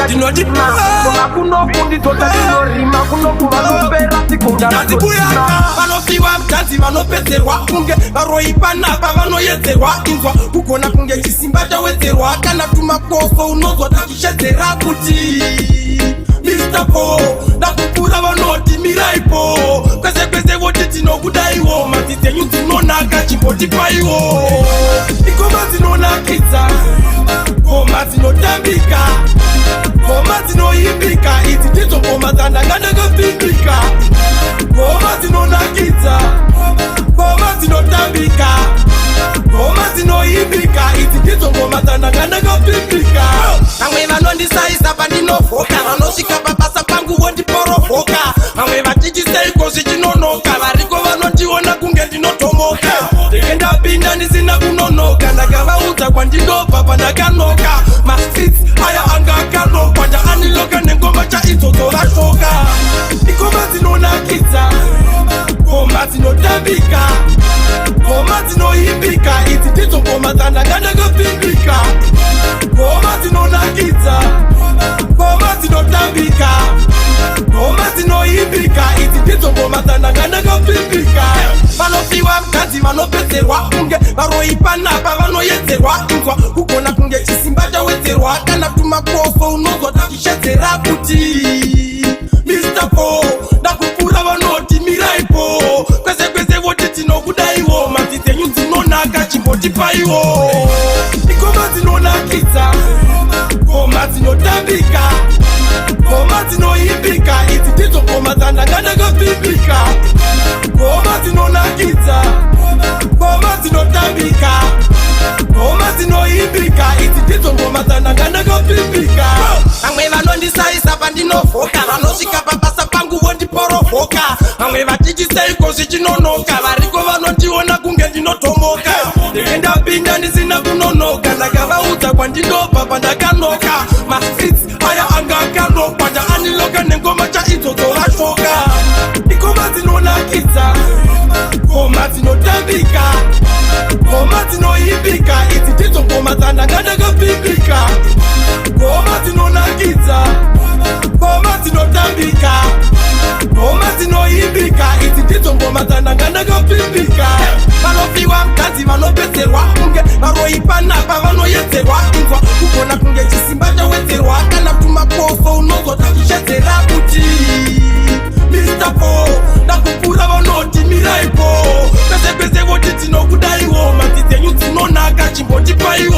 Ndinoti Ndinoti vanopiwa mukadzi, vanopedzerwa kunge varoi panapa vanoyedzerwa. Inzwa kugona kunge chisimba chawedzerwa, kana tumakoso unozwa tachishedzera kuti Mr Po. Ndakupfuura vanoti miraipo, kwese kwese voti tinokudaiwo. Madzi dzenyu dzinonaka, chimbotipaiwo. Ingoma dzinonakidza, ngoma dzinotambika, ngoma dzinoimbika, idzi ndidzo ngoma dzandanga ndakapfimbika. Ngoma dzinonakidza, ngoma dzinotambika, ngoma dzinoimbika, idzi ndidzo ngoma dzandanga ndakapfimbika. Vamwe vanondisaisa pandinovhoka, vanosvika pabasa pangu vondiporovhoka. Vamwe vachichiseiko zvichinonoka, variko vanondiona kunge ndinotomoka. Ndenge ndapinda ndisina kunonoka, ndakavaudza kwandinobva pandakanoka. Mastreets aya anga akalokwa, ndaaniloka nengoma chaidzodzo vashoka. Ingoma dzinonakidza, ngoma dzinotambika, ngoma dzinoimbika, idzi ndidzo ngoma dzandanga ndakapfimbika. Ngoma dzinonakidza, ngoma dzinotambika, ngoma dzinoimbika, idzi ndidzo ngoma dzandanga ndakapfimbika. Vanopiwa mukadzi, vanopedzerwa kunge varoi panapa vanoyedzerwa. Inzwa kugona kunge chisimba chawedzerwa, kana tumakoso unozwa tachishedzera kuti Mr Po. Ndakupfuura vanoti miraipo, kwese kwese voti tinokudaiwo. Madzi dzenyu dzinonaka, chimbotipaiwo. Ingoma dzinonakidza, ngoma dzinotambika, ngoma dzinoimbika, idzi ndidzo ngoma dzandanga ndakapfimbika. Ngoma dzinonakidza, ngoma dzinotambika, ngoma dzinoimbika, idzi ndidzo ngoma dzandanga ndakapfimbika. Vamwe vanondisaisa pandinovhoka, vanosvika pabasa pangu vondiporovhoka. Vamwe vachichiseiko zvichinonoka, variko vanondiona kunge ndinotomoka. Ndenge ndapinda ndisina kunonoka, ndakavaudza kwandinobva pandakanoka. Mastreets aya anga akalokwa, ndaaniloka nengoma chaidzodzo vashoka. Ingoma dzinonakidza, ngoma dzinotambika, ngoma dzinoimbika, idzi ndidzo ngoma dzandanga ndakapfimbika. Ngoma dzinonakidza, ngoma dzinotambika, ngoma dzinoimbika, idzi ndidzo ngoma dzandanga ndakapfimbika. Vanopiwa mukadzi, vanopedzerwa kunge varoi panapa vanoyedzerwa. Inzwa kugona kunge chisimba chawedzerwa, kana tumakoso unozwa tachishedzera kuti Mr Po. Ndakupfuura vanoti miraipo, kwese kwese voti tinokudaiwo. Madzi dzenyu dzinonaka, chimbotipaiwo.